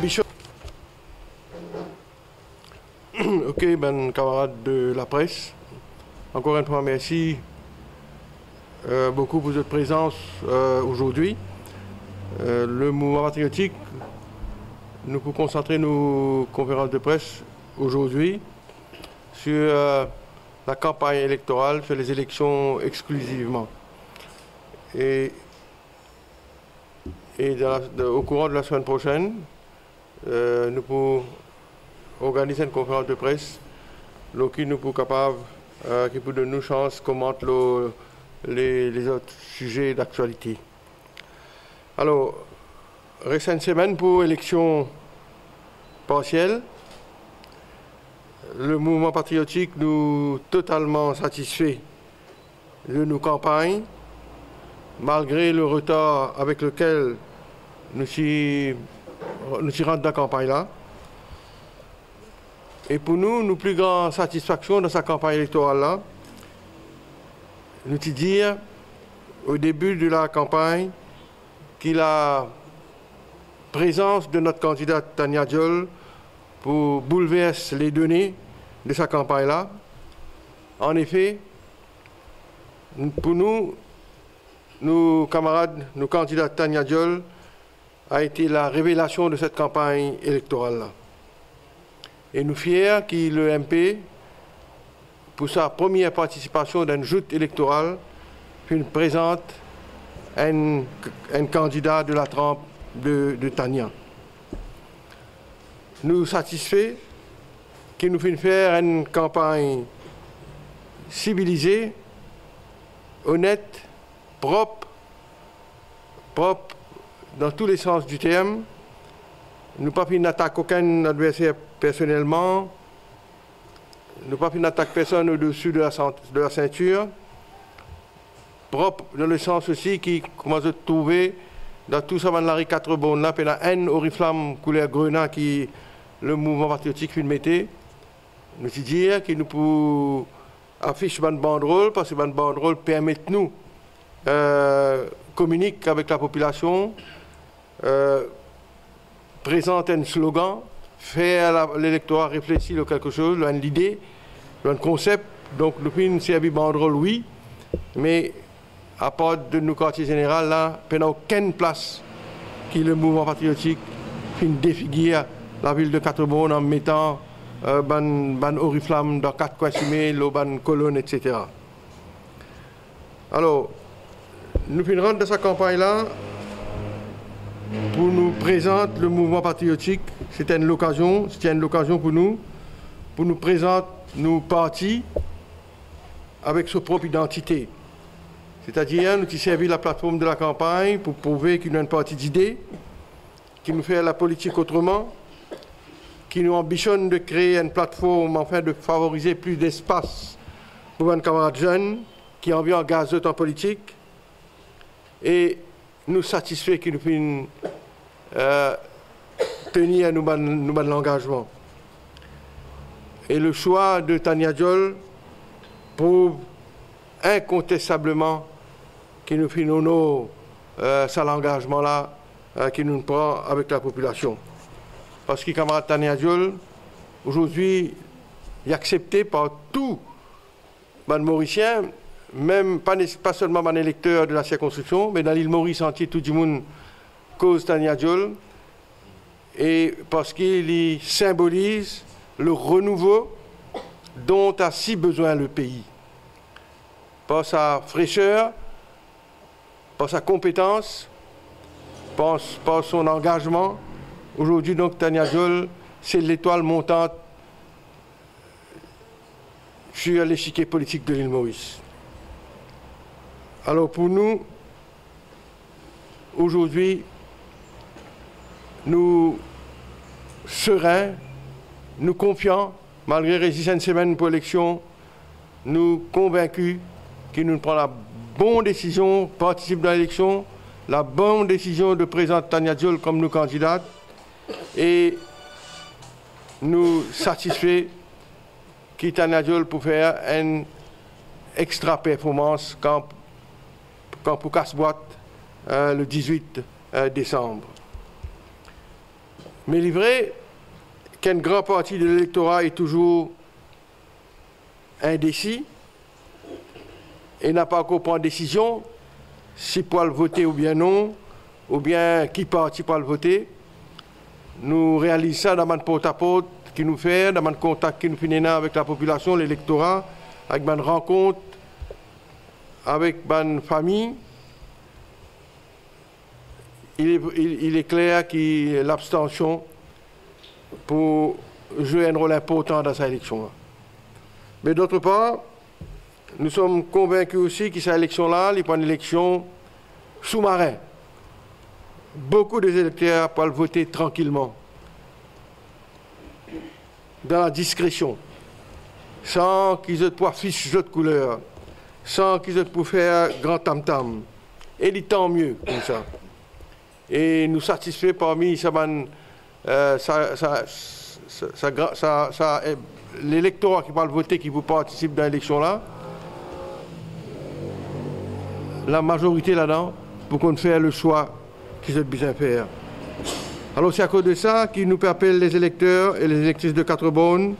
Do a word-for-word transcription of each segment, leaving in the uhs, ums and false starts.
Bishop. Ok, bann kamarad de lapres, ankor enn fwa, mersi, euh, boukou pou zot prezans, euh, azordi. Euh, le Mouvman Patriotik, nou pou konsantre nou konferans de pres azordi sur, euh, la campagne électorale, sur les élections exclusivement. Et, et dans la, de, au courant de la semaine prochaine, euh, nou pou organiz enn konferans de pres, lor ki nou pou kapav, euh, ki pou donn nou sans komant lor le, lezot size daktialite. Alor, res enn semenn pou eleksion parsiel. Le Mouvman Patriotik, nou totalman satisfe de nou kanpagn, malgre le retar avek lekel nou ti, nou ti rant dan kanpagn la. E pou nou, nou pli gran satisfaksion dan sa kanpagn elektoral la, nou ti dir o debi de la kanpagn ki la prezans de not kandida Tania Diol pou boulvers le done de sa kanpagn la. Anefe, pou nou, nou kamarad, nou kandida Tania Diol a ete la revelasion de set kanpagn elektoral la. E nou fier ki le M P, pou sa premie partisipasion dan enn zout elektoral, finn prezant enn, enn kandida de la tranp de, de Tania. Nou satisfe ki nou finn fer enn kanpagn sivilize, onet, prop, prop dan tou le sans di term. Nou pa finn atak okenn adverser personelman. Nou pa finn atak personn odesi de la san-, de la sintir. Prop dan le sans osi ki, kouma zot trouve, dan tou sa bann lari Katreborn la, pena enn oriflam kouler grena ki le Mouvman Patriotik finn mete. Nou ti dir ki nou pou afis bann bandrol, parski bann bandrol permet nou, euh, kominik avek lapopilasion, euh, prezant enn slogan, fer la, lelektora reflesi lor kelke soz, lor enn lide, lor enn konsep. Donk, nou finn servi bandrol, wi, me apar de nou kartie zeneral la, pena okenn plas ki le Mouvman Patriotik finn defigir lavil de Katreborn an metan, euh, bann, bann oriflam dan kat kwin sime, lor bann kolonn, et cetera. Alor, nou finn rant dan sa kanpagn la pou nou prezant le Mouvman Patriotik. Se ti enn lokazion, se ti enn lokazion pou nou, pou nou prezant nou parti avek so prop idantite. Setadir, nou ti servi laplatform de la kanpagn pou prouve ki nou enn parti dide, ki nou fer lapolitik otreman, ki nou anbisionn de kree enn platform afin de favorize plis lespas pou bann kamarad zenn ki anvi angaz zot an politik. E nou satisfe ki nou finn, euh, tenir nou bann, nou bann langazman. E le swa de Tania Diol prouv inkontestableman ki nou finn onor, euh, sa langazman la, euh, ki nou pran avek lapopilasion. Parski kamarad Tania Diol, azordi, li aksepte par tou bann Morisien, mem pa nes-, pa selman bann elekter de la sirkonskripsion, me dan Lil Moris antie, tou dimoun koz Tania Diol, e parski li sinboliz le renouveau dont a si bezwin le pei. Par sa freser, par sa konpetans, par, par son angazman, azordi, donk, Tania Diol, se letwal montant sur lechikie politik de Lil Moris. Alor, pou nou, azordi, nou seren, nou konfian, malgre res zis enn semenn pou eleksion, nou konvinki ki nou pran la bon desizion, partisip dan eleksion, la bon desizion de prezant Tania Diol kom nou kandidat, e nou satisfe ki Tania Diol pou fer enn extra performans kan, kan pou kas bwat, euh, le dizwit, euh, desam. Me li vre ki enn gran parti de lelektora e touzour indesi e napa ankor pran desizion si pou al vote oubien non, oubien ki parti pou al vote. Nou realiz sa dan bann portaport ki nou fer, dan bann kontak ki nou finn ena avek lapopilasion, lelektora, avek bann rankont avek bann fami. Il est, il, il est clair ki labstansion pou zwe enn rol inportan dan sa eleksion la. Me dotr par, nou som konvinki osi ki sa eleksion la, li pou enn eleksion soumarin. Boukou de zelekter pou al vote trankilman, dan ladiskresion, san ki zot pou afis zot kouler, san ki zot pou fer gran tamtam. E li tanmie koumsa. E nou satisfe parmi sa bann, eh, sa, sa, sa, sa gra-, sa, sa, eh, lelektora ki pou al vote, ki pou partisip dan eleksion la, lamazorite ladan pou konn fer leswa ki zot bizin fer. Alor, se akoz de sa ki nou pe apel lezelekter e lezektris de Quatre-Bornes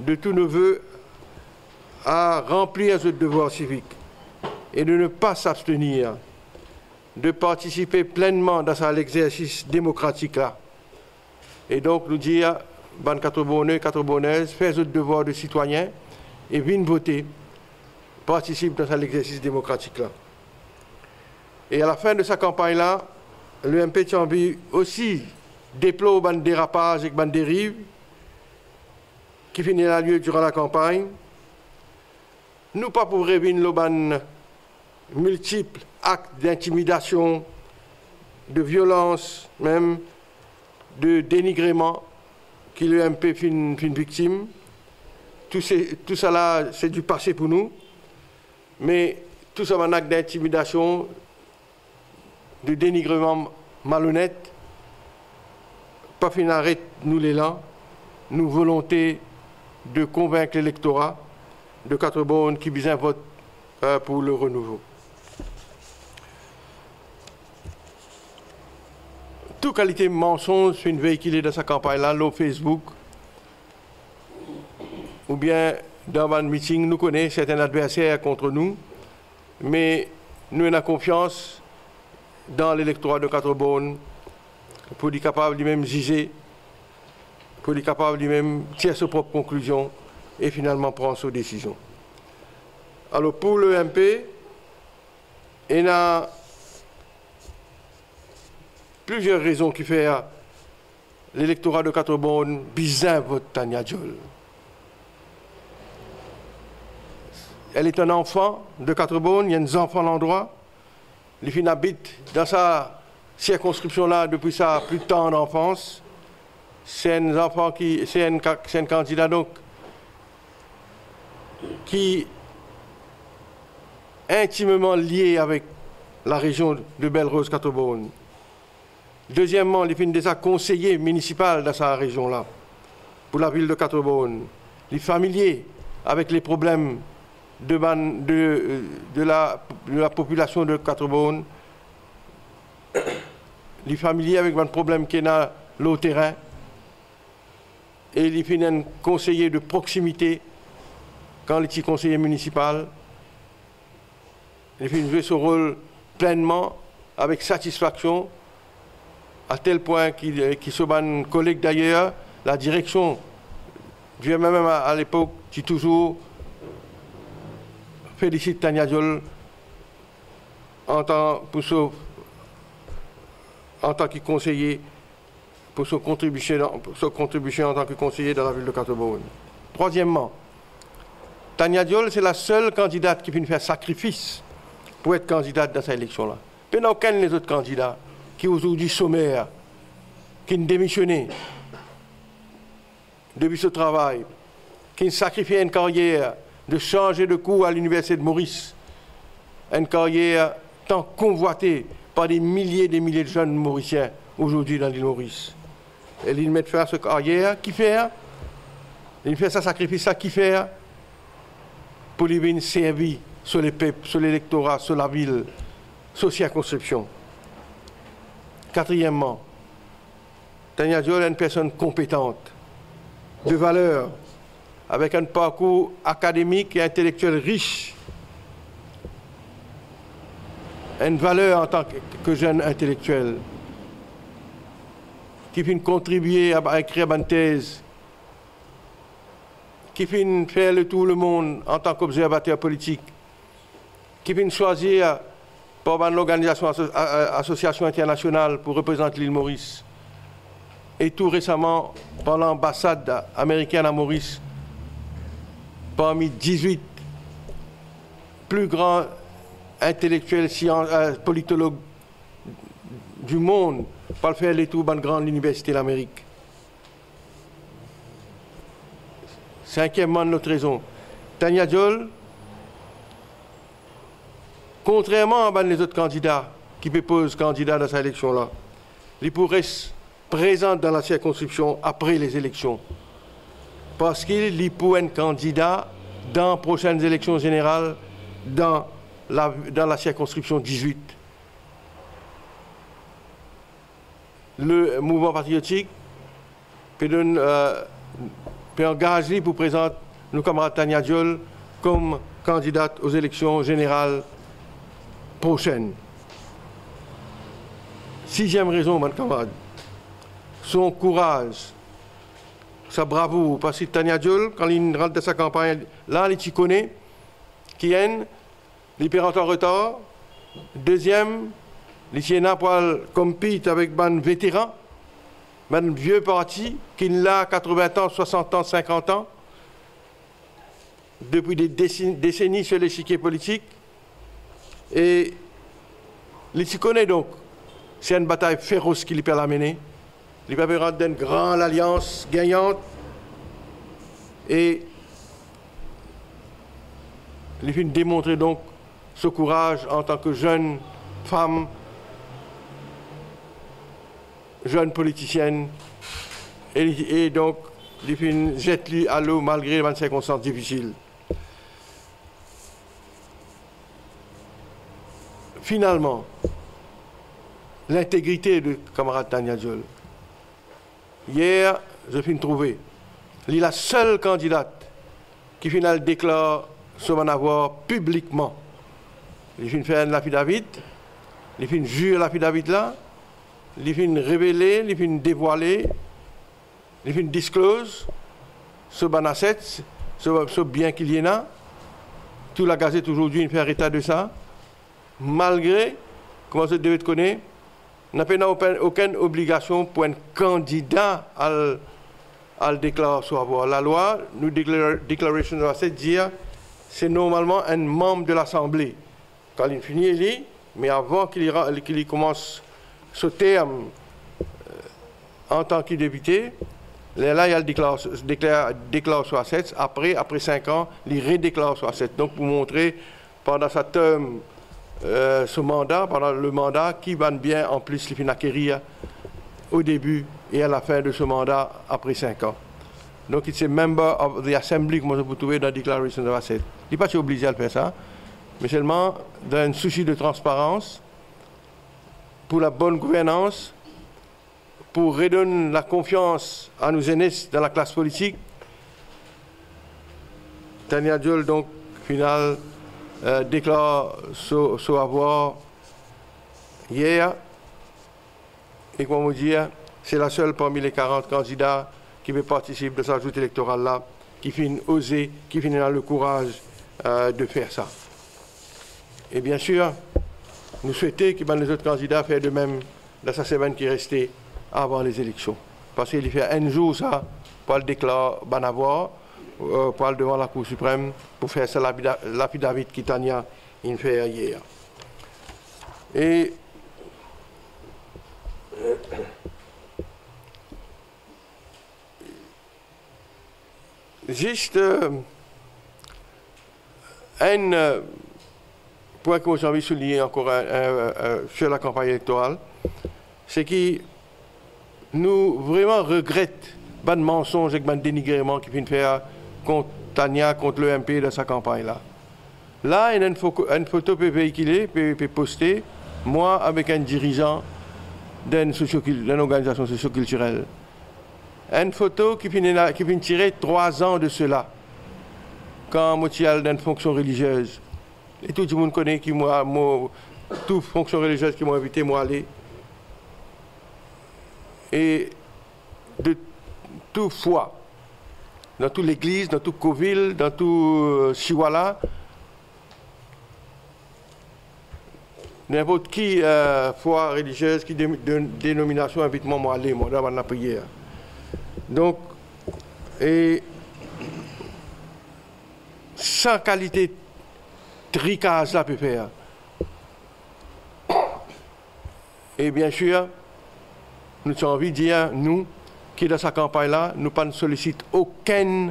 de tout nos voeux a ranplir zot devwar sivik e de ne pas s'abstenir de partisipe plennman dan sa lexersis demokratik la. E donk, nou dir bann Quatre-Bornais, Quatre-Bornaises, fer zot devwar de sitwayin e vinn vote, partisip dan sa lexersis demokratik la. E a lafin de sa kanpagn la, le M P ti anvi osi deplor bann derapaz ek bann deriv ki finn ena lie diran lakanpagn. Nou pa pou revinn lor bann miltip akt dintimidasion, de violans, mem de denigreman ki le M P finn, finn viktim. Tou se, tou sala, se dipase pou nou. Me tou sa bann akt dintimidasion, de denigreman malonet, pa finn aret nou lelan, nou volonte de konvink lelektora de Quatre-Bornes ki bizin vot, eh, pou le renouvo. Tou kalite mansonz finn veikile dan sa kanpagn la lor Facebook oubien dan bann miting. Nou kone sertin adverser kont nou, me nou ena konfians dan lelektora de Quatre-Bornes pou li kapav limem zize, pou li kapav limem tir so prop konklizion e finalman pran so desizion. Alor, pou le M P, ena plizier rezon ki fer lelektora de Quatre-Bornes bizin vot Tania Diol. Elle est un enfant de Quatre-Bornes, li enn zanfan landrwa. Li finn abit dan sa sirkonskripsion la depi sa pli tann anfans. Se enn zanfan ki, se enn ka-, se enn kandida, donk, ki intimeman lie avek larezion de Belle Rose Quatre-Bornes. Dezieman, li finn deza konseye minisipal dan sa rezion la, pou lavil de Quatre-Bornes. Li familie avek le problem de bann, de, de la, de lapopilasion de Quatre-Bornes. Li familie avek bann problem ki ena lor terin. E li finn enn konseye de proksimite kan li ti konseye minisipal. Li finn zwe so rol plennman, avek satisfaksion, a tel pwin ki, ki so bann koleg, dayer, ladireksion du M M M a, a lepok, ti touzour felisit Tania Diol antan, pou so, antan ki konseye, pou so kontribision dan, so kontribision antan ki konseye dan lavil de Quatre-Bornes. Trwazieman, Tania Diol se lasel kandidat ki finn fer sakrifis pou et kandidat dan sa eleksion la. Pena okenn lezot kandida ki ozordi somer, ki'nn demisione depi so travay, ki'nn sakrifie enn karyer de sarze de kour a Liniversite de Moris, enn karyer tan konvwate par de milie de milie de zenn Morisien ozordi dan Lil Moris. E li'nn met fin so karyer, kifer? Li'nn fer sa sakrifis la, kifer? Pou li vinn servi so lepep, so lelektora, so lavil, so sirkonskripsion. Katriemman, Tania Diol enn personn konpetan, de valer, avek enn parkour akademik e intelektiel ris, enn valer antan ke, ke zenn intelektiel, ki finn kontribie a, a ekrir bann tez, ki finn fer letour lemond antan ki obzervater politik, ki finn swazir par bann lorganizasion aso-, a-, a-, asosiasion internasional pou reprezant Lil Moris, e tou resaman par lanbasad amerikenn a Moris, parmi dizwit pli gran intelektiel, sians, eh, politolog dimond, pou al fer letour bann gran liniversite Lamerik. Sinkiem bann lot rezon, Tania Diol, kontrerman a bann lezot kandida ki pe poz kandida dan sa eleksion la, li pou res prezan dan lasirkonskripsion apre lezileksion, parski li pou enn kandida dan prosenn eleksion zeneral dan la, dan lasirkonskripsion dizwit. Le Mouvman Patriotik pe donn, eh, pe angaz li pou prezant nou kamarad Tania Diol kom kandidat o zeleksion zeneral prosenn. Siziem rezon, bann kamarad, son kouraz, sa bravour, parski Tania Diol, kan li rant dan sa kanpagn la, li ti kone ki enn, li pe rant an retar. Deziem, li ti ena pou al compete avek bann veteran, bann vie parti ki inn la katrovin an, swasant an, sinkant an, depi de desi-, deseni sir lesikie politik. E li ti kone, donk, se enn batay feros ki li pe al amene. Li pa pe rant dan enn gran lalians gagnan. E li finn demontre, donk, so kouraz antan ki zenn fam, zenn politisienn, e li, e donk, li finn zet li alo malgre bann sirkonstans difisil. Finalman, lintegrite de kamarad Tania Diol. Yer, zot finn trouve, li lasel kandidat ki finn al deklar so bann avwar piblikman. Li finn fer enn lafidavit, li finn zir lafidavit la, li finn revele, li finn devwale, li finn disclose so bann assets, so, so bien ki li ena. Tou lagazet azordi inn fer eta de sa. Malgre, kouma zot devret kone, napa okenn, okenn obligasion pou enn kandida al, al deklar so avwar. Lalwa, nou deklar-, declaration of assets dir, se normalman enn manm de Lasanble. Kan li fini eli, me avan ki li ra-, ki li koumans so term, eh, antan ki depite, lerla li al deklar, deklar, deklar so assets, apre, apre sink an, li redeklar so assets. Donk, pou montre pandan sa term, eh, so manda, pandan le manda, ki bann bien anplis li finn akerir o debi e a lafin de so manda apre sink an. Donk, it's a member of the assembly, kouma zot pou trouve dan declaration of assets. Li pa ti oblize al fer sa, me selman, dan enn sousi de transparans, pou labonn gouvernans, pou redonn lakonfians a nou zenes dan laklas politik, Tania Diol, donk, finn al, eh, deklar so, so avwar yer, e kouma mo dir, se lasel parmi le karant kandida ki pe partisip dan sa zout elektoral la, ki finn oze, ki finn ena lekouraz, eh, de fer sa. E biensir, nou swete ki bann lezot kandida fer de mem dan sa semenn ki reste avan lezileksion. Parski li fer enn zour sa pou al deklar bann avwar, eh, pou al devan Lakour Siprem pou fer sa lafida-, lafidavit ki Tania inn fer yer. E zis, eh, enn, eh, pwin ki mo ti anvi souligne ankor, eh, eh, eh, sir lakanpagn elektoral, se ki nou vreman regret bann mansonz ek bann denigreman ki finn fer kont Tania, kont l'O M P dan sa kanpagn la. La, ena enn fo-, enn foto pe veikile, pe, pe poste, mwa avek enn dirizan dan enn sosyokil-, dan enn organizasion sosyokiltirel. Enn foto ki finn ena, ki finn tire trwa zan de sela, kan mo ti al dan enn fonksion reliziez. E tou dimoun kone ki mwa, mo, tou fonksion reliziez ki mo invite, mo ale. E de tou fwa, dan tou legliz, dan tou kovil, dan tou, euh, siwa la, ninport ki, euh, fwa reliziez, ki de-, de-, denominasion invit mwa, mo ale, mo dan bann lapriyer. Donk, e sa kalite trikaz la pe fer. E biensir, nou ti anvi dir, nou, ki dan sa kanpagn la, nou pa'nn solisit okenn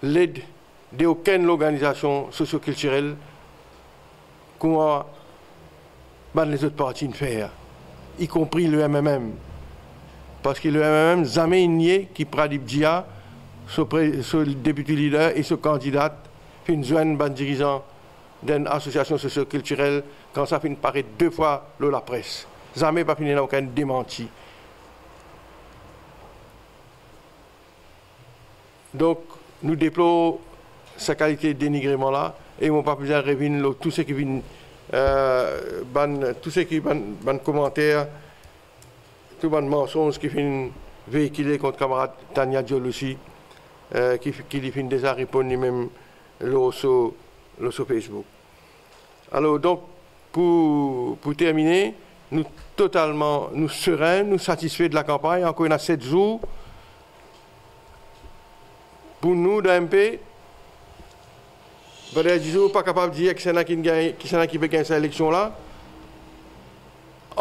led de okenn lorganizasion sosyokiltirel kouma bann lezot parti inn fer, ikonpri le M M M. Parski le M M M zame inn nie ki Pradip Jia, so pre-, so depite lider e so kandidat finn zwenn bann dirizan dan enn asosiasion sosyokiltirel, kan sa finn paret de fwa lor lapres. Zame pa finn ena okenn demanti. Donk, nou deplor sa kalite denigreman la, e mo pa bizin revinn lor tou seki vinn, euh, bann, tou seki bann, bann komanter, tou bann mansonz ki finn veikile kont kamarad Tania Diol osi, euh, ki, ki li finn deza reponn limem lor so, lor so Facebook. Alor, donk, pou, pou termine, nou totalman, nou seren, nou satisfe de lakanpagn. Ankor ena set zour. Pou nou, dan M P, pandan dis zour, pa kapav dir kisannla ki gagn, kisannla ki pe gagn sa eleksion la.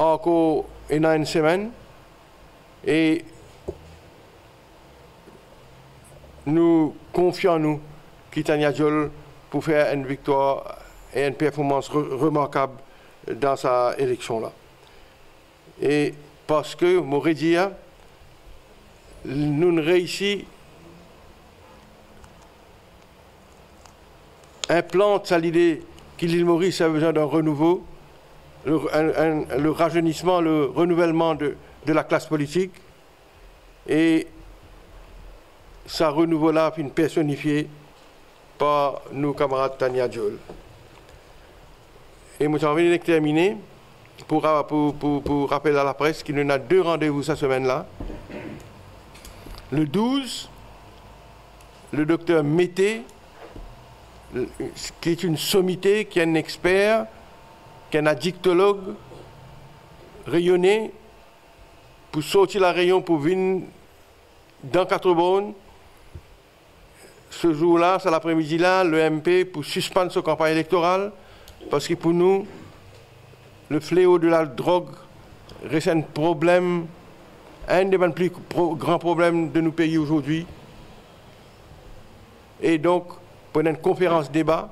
Ankor ena enn semenn. E nou konfie an nou ki Tania Diol pou fer enn viktwar e enn performans re-, remarkab dan sa eleksion la. E parski, mo redir, nou'nn reisi inplant sa lide ki Lil Moris a bezwin dan renouvo, le, enn, enn, le rajeunisman, le renouvelman de, de laklas politik. E sa renouvo la finn personifie par nou kamarad Tania Diol. E mo ti anvi nek termine pou ra-, pou, pou, pou rapel a lapres ki nou ena de randevou sa semenn la. Le douz, le dokter Mété, ki est une sommité, ki enn exper, ki enn adiktolog reyone, pou sorti La Réunion pou vinn dan Quatre-Bornes. Se zour la, sa lapremidi la, le M P pou sispann so kanpagn elektoral, parski pou nou, le fleo de la drog res enn problem, enn de bann pli pro-, gran problem de nou pei azordi. E donk, pou ena enn konferans deba,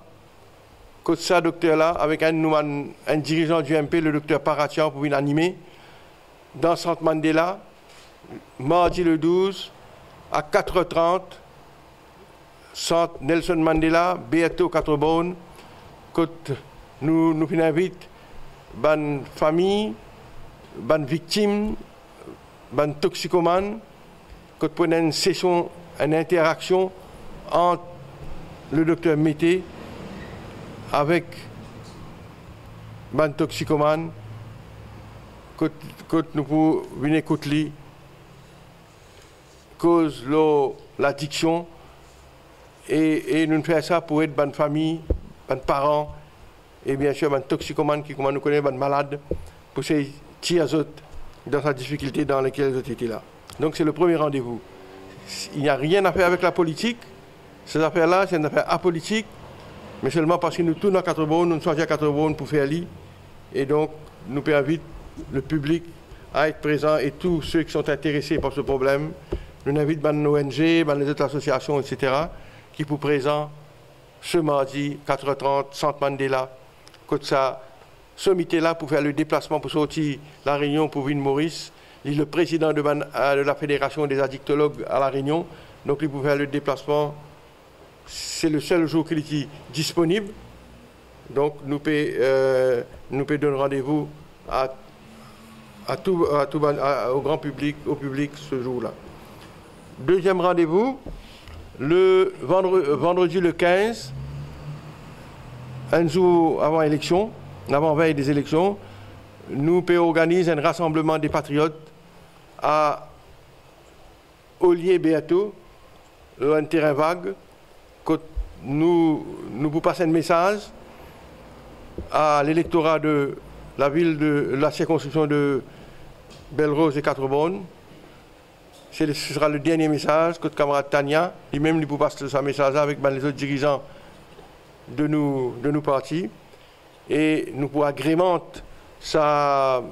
kot sa dokter la, avek enn nou bann, enn dirizan di M P, le dokter Paratian, pou vinn anime, dan Sant Mandela, mardi le douz, a katr er trant, Sant Nelson Mandela, Bertho, Quatre-Bornes, kot nou, nou finn invit bann fami, bann viktim, bann toksikomann, kot pou ena enn sesion, enn interaksion ant le dokter Mété avek bann toksikomann, kot, kot nou pou vinn ekout li koz lor ladiksion, e, e nou fer sa pou ed bann fami, bann paran, e biensir bann toksikomann ki, kouma nou kone, bann malad, pou sey tir zot dan sa difikilte dan lekel zot ete la. Donk, se le premie randevou. Il n'y a rien à faire avec la politique. Sa zafer la, se enn zafer apolitik, me selman parski nou tou dan Quatre-Bornes, nou swazir Quatre-Bornes pou fer li. E donk, nou pe invit le piblik a et prezan e tou se ki sont interese par se problem. Nou invit bann O N G, bann lezot asosiasion, et cetera, ki pou prezan se mardi, katr er trant, Sant Mandela, kot sa somite la pou fer le deplasman pou sorti La Réunion pou vinn Moris. Li le prezidan de bann, euh, de la Fédération des Addictologues à La Réunion. Donk, li pou fer le deplasman. Se le sel zour ki li ti disponib. Donk, nou pe, euh, nou pe donn randevou a à tout, à tout, à, au grand public, au public ce jour-là. Deuxième rendez-vous, le vendre-, vendredi le quinze, un jour avant élection, l'avant-veille des élections, nou pe organiz un rassemblement des patriotes à Olier Bertho, lor enn terin vag, kot nou, nou pou pas enn mesaz à l'électorat de la ville de, la circonscription de Belle-Rose et Quatre-Bornes. Se le, ce sera le dernier message kot kamarad Tania, limem li pou pas sa mesaz la avek bann lezot dirizan de nou, de nou parti. E nou pou agremant sa,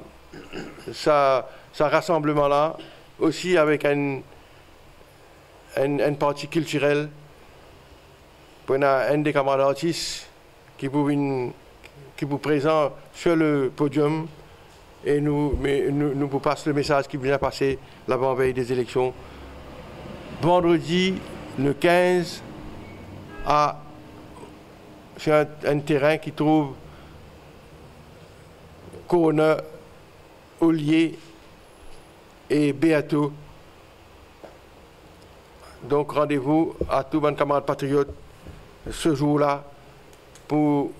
sa, sa rasanbleman la osi avek enn, enn, enn parti kiltirel. Pou ena enn de kamarad artis ki pou vinn, ki pou prezan sur le podium e nou, me nou, nou pou pas le mesaz ki bizin pase l'avant-veille des élections. Vandredi le quinze à, sur un, un terrain qui trouve corner Olier et Bertho. Donc, rendez-vous à tout bann kamarad patriot ce jour-là pour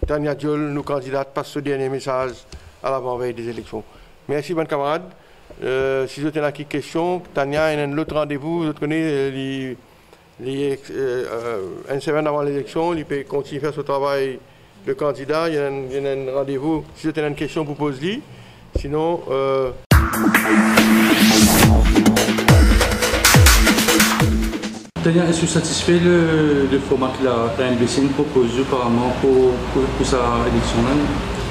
Tania Diol, nou kandidat, pas so dernie mesaz à l'avant-veille des élections. Mersi bann kamarad. Euh, si zot ena ki kestion, Tania ena enn lot randevou, zot kone, euh, li, li, euh, euh, enn semenn avan leleksion, li pe kontign fer so travay de kandida, li ena enn, li ena enn randevou, si zot ena enn kestion pou poz li. Sinon, euh, Tania, eski ou satisfe le, le forma ki la, la M B C inn propoz ou aparaman pou, pou, pou sa eleksion la?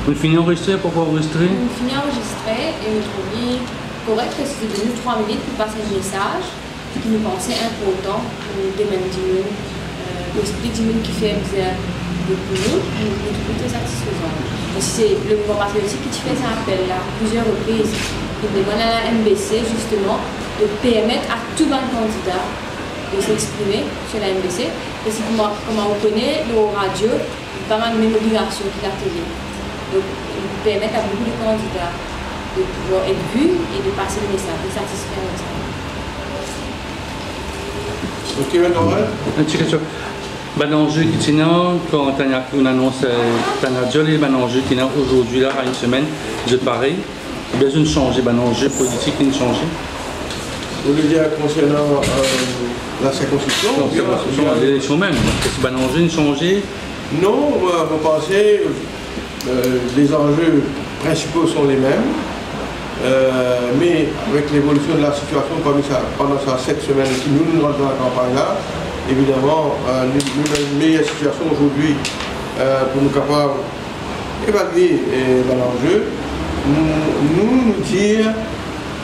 Ou fini anrezistre, pa ankor anrezistre? Nou fini anrezistre e nou trouv li korek, parski se donn nou trwa minit pou pas enn mesaz ki nou panse inportan pou demann dimoun, euh, pou explik dimoun kifer bizin vot pou nou, nou, nou trouv li tre satisfezan. Parski se le mouvman patriotik ki ti fer sa apel la plizier repriz. Nou demann a la M B C, zisteman, de permet a tou bann kandida de s'exprimer sur la M B C. Parski kouma, kouma ou kone, lor radio, pa bann mem obligasion ki latele. Donk, li permet a boukou de kandida de pouvwar et vi e de pas le mesaz, de satisfer nou. Ok, bann kamarad? Enn ti kestion. Bann anze ki ti ena, kan Tania, inn anons, euh, Tania Diol, e bann anze ki ena azordi la, a enn semenn, zot parey? Oubien zot inn sanze, bann anze politik inn sanze? Ou le dir konsernan, euh, la sirkonskripsion? Non, oubien, sirkonskripsion, oubien leleksion mem. Eski bann anze inn sanze? Non, mwa, mo panse, euh, les enjeux principaux sont les mêmes, euh, me avek levolision de la sitiasion parmi sa, pandan sa set semenn ki nou, nou rant dan lakanpagn la, evidaman, euh, nou, nou dan enn meyer sitiasion azordi, euh, pou nou kapav evalie, eh, bann anze. Nou, nou, nou dir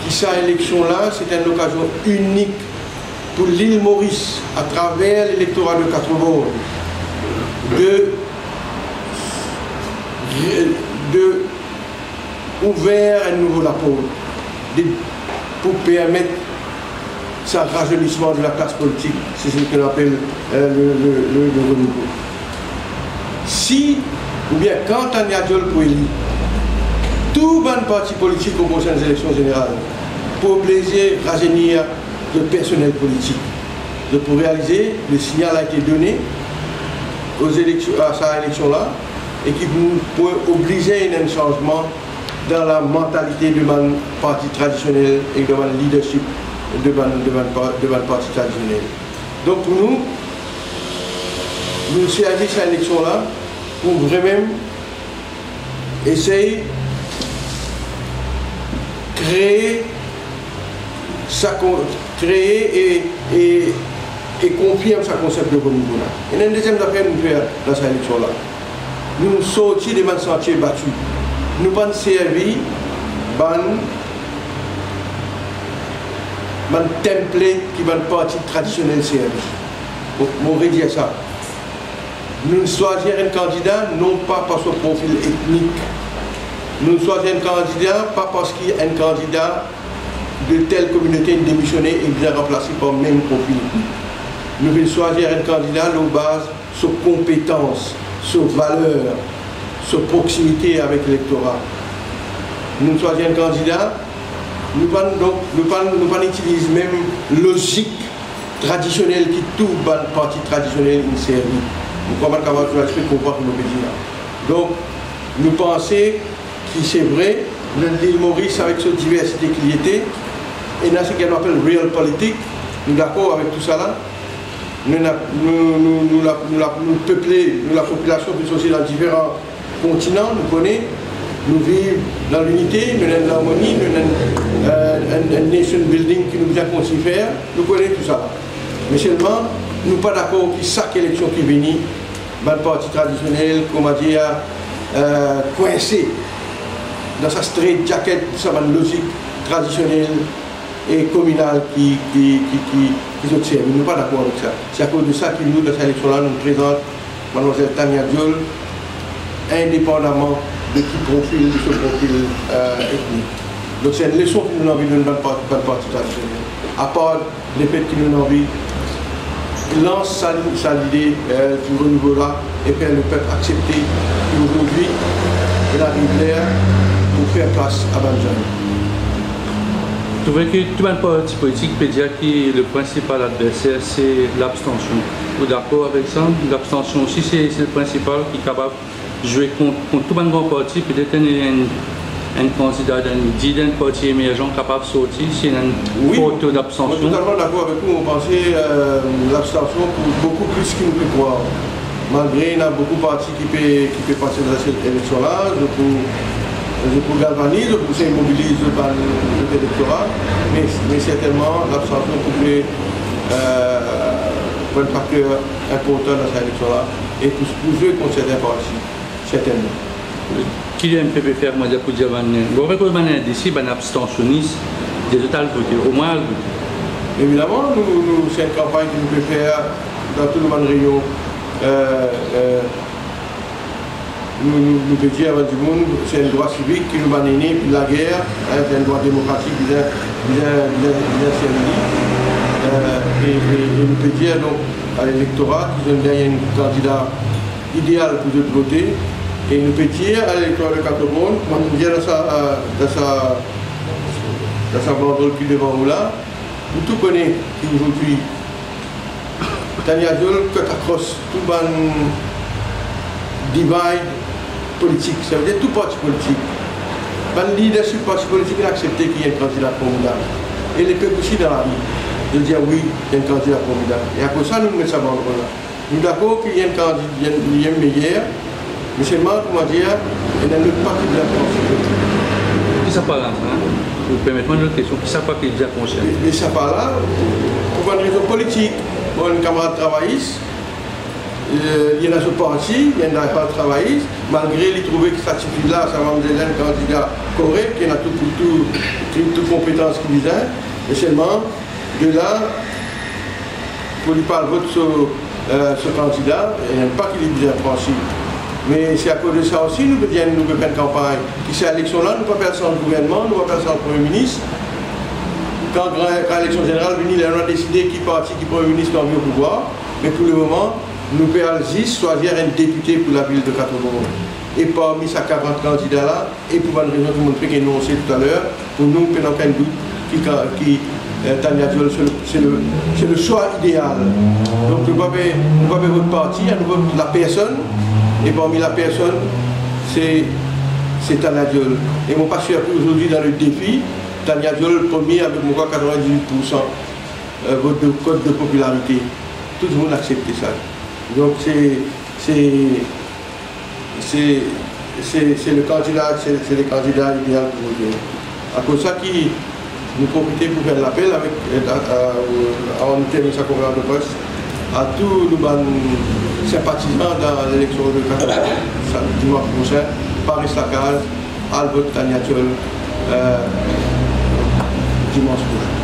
ki sa eleksion la, se enn lokazion inik pou lil Moris, atraver lelektora de Quatre-Bornes, de, de ouver enn nouvo laport, de, pou permet sa razeynisman de la klas politik, se seki nou apel, euh, le, le, le, le renouveau. Si, oubien kan Tania Diol pou eli, tou bann parti politik pou prosenn eleksion zeneral pou oblize razeynir zot personel politik. Zot pou realize, le signal a ete done aux élections, à sa eleksion la, e ki pou, pou oblize ena enn sanzman dan la mantalite de bann parti tradisionel e dan bann leadership de bann, de bann par-, de bann parti tradisionel. Donk, pou nou, nou servi sa eleksion la pou vremem esey kree sa kon-, kree e, e, e konfirm sa konsep de renouveau la. Ena enn deziem zafer nou fer dan sa eleksion la. Nou sorti de bann santie bati. Nou pa'nn servi bann, bann template ki bann parti tradisionel servi. Mo, mo redir sa. Nou'nn swazir enn kandida non pa par so profil etnik. Nou'nn swazir enn kandida pa parski enn kandida de tel kominote inn demisione e bizin ranplase par mem profil etnik. Nou finn swazir enn kandida lor baz so konpetans, so valer, so proximite avek lektora. Nou swazir enn kandida, nou pa, donk, nou pa, nou pa itiliz mem lozik tradisionel ki tou bann parti tradisionel inn servi. Nou kouma kamarad zournalis pe konpran ki mo pe dir la. Donk, nou panse ki se vre, Lil Moris avek so diversite ki li ete, ena seki nou apel real politik, nou dakor avek tousala. Nou ena, nou, nou, nou la, nou la, nou peple, nou lapopilasion pe sorti dan diferan kontinan, nou kone, nou viv dan linite, nou ena larmoni, nou ena, eh, enn, enn nation building ki nou bizin kontign fer, nou kone tousala. Me selman, nou pa dakor ki sak eleksion ki vini, bann parti tradisionel, kouma dir, eh, kwinse dan sa stret jaket, sa bann lozik tradisionel e kominal ki, ki, ki, ki, ki zot servi. Nou pa dakor avek sa. Se akoz de sa ki nou, dan sa eleksion la, nou prezant Madmwazel Tania Diol, indepandaman de ki profil, de so profil, eh, etnik. Donk, se enn leson ki nou anvi donn bann par-, bann parti tradisionel. Apar lefet ki nou anvi lans sa, sa lide, eh, di renivo la e fer lepep aksepte ki azordi ena ariv ler pou fer plas a bann zenn. Trouve ki tou bann parti politik pe dir ki le prinsipal adverser se labstansion. Ou dakor avek sa? Labstansion osi se, se le prinsipal ki kapav zwe kont, kont tou bann gran parti, petet enn, enn, enn kandida, enn, dir enn parti emerzan kapav sorti si ena enn... Wi, for to mo labstansion. Totalman dakor avek ou. Mo panse, eh, labstansion pou boukou plis ki nou pe krwar. Malgre ena boukou parti ki pe, ki pe pase dan sa eleksion la, zot pou, zot pou galvaniz, zot pou sey mobiliz zot bann, zot elektora, me, me sertennman labstansion pou zwe, eh, pou enn fakter inportan dan sa eleksion la e pou, pou zwe kont serten parti. Sertennman. Ki M P pe fer, kouma dir, pou dir bann, bon, akoz bann indesi, bann abstansionis, dir zot al vote, omwin al vote? Evidaman, nou, nou, se enn kanpagn ki nou pe fer dan tou bann reynion. Eh, eh, nou, nou, nou pe dir a bann dimoun, se enn drwa sivik ki nou bann ene, ki lager, eh, se enn drwa demokratik, bizin, bizin, bizin, bizin servi li. Eh, e, e, e nou pe dir, donk, a elektora, ki zot gagn enn kandida ideal pou zot vote, e nou pe dir a elektora de Quatre-Bornes, kouma nou dir dan sa, dan sa, dan sa bandrol ki devan ou la, nou tou kone ki azordi Tania Diol kot akros tou bann divide politik, savedir tou parti politik. Bann lidership parti politik inn aksepte ki enn kandida formidab. E lepep osi dan lari, zot dir wi, enn kandida formidab. E akoz sa nou met sa bandrol la. Nou dakor ki enn kandi-, enn, enn meyer, me selman, kouma dir, ena lot pa ki bizin pran siport. Ki sa pa la, sa, hein? Ou permet mwa enn lot kestion, ki sa pa ki bizin pran siport? Me, me sa pa la, pou bann rezon politik, bon, enn kamarad travayis, eh, li ena so parti, li enn diehard travayis, malgre li trouve ki sa tifi la, sa mamzel la, enn kandida korek, ki ena tou, tou, tou, tou konpetans ki bizin, me selman, de la, pou li pa al vot so, eh, so kandida, e pa ki li bizin pran siport. Me se akoz de sa osi, nou pe dir, nou pe fer enn kanpagn, ki sa eleksion la, nou pa pe al sanz gouvernman, nou pa pe al sanz premie minis. Kan gran, kan eleksion zeneral vini, la nou a deside ki parti, ki premie minis nou anvi o pouvwar. Me pou lemoman, nou pe al zis swazir enn depite pou lavil de Quatre-Bornes. E parmi sa karant kandida la, e pou bann rezon ki mo fek enonse toutaler, pou nou, pena okenn dout ki ka-, ki, eh, Tania Diol, se le, se le, se le swa ideal. Donk, nou pa pe, nou pa pe vot parti, nou vot lapersonn, e parmi lapersonn, se, se Tania Diol. E mo pa sirpri azordi dan le defi, Tania Diol premie avek, mo krwar, katrevin-diz-wit poursan, eh, vot de, kot de popilarite. Tou dimoun aksepte sa. Donk, se, se, se, se, se le kandida, se, se le kandida ideal pou nou. Akoz sa ki nou profite pou fer lapel avek, eh, a, a, avan nou terminn sa konferans de pres, a tou nou bann sinpatizan dan leleksion de katorz, sa, dimans prosin, pa res lakaz, al vot Tania Diol, eh, dimans prosin.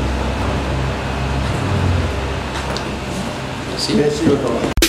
Mersi. Mersi, bonn travay.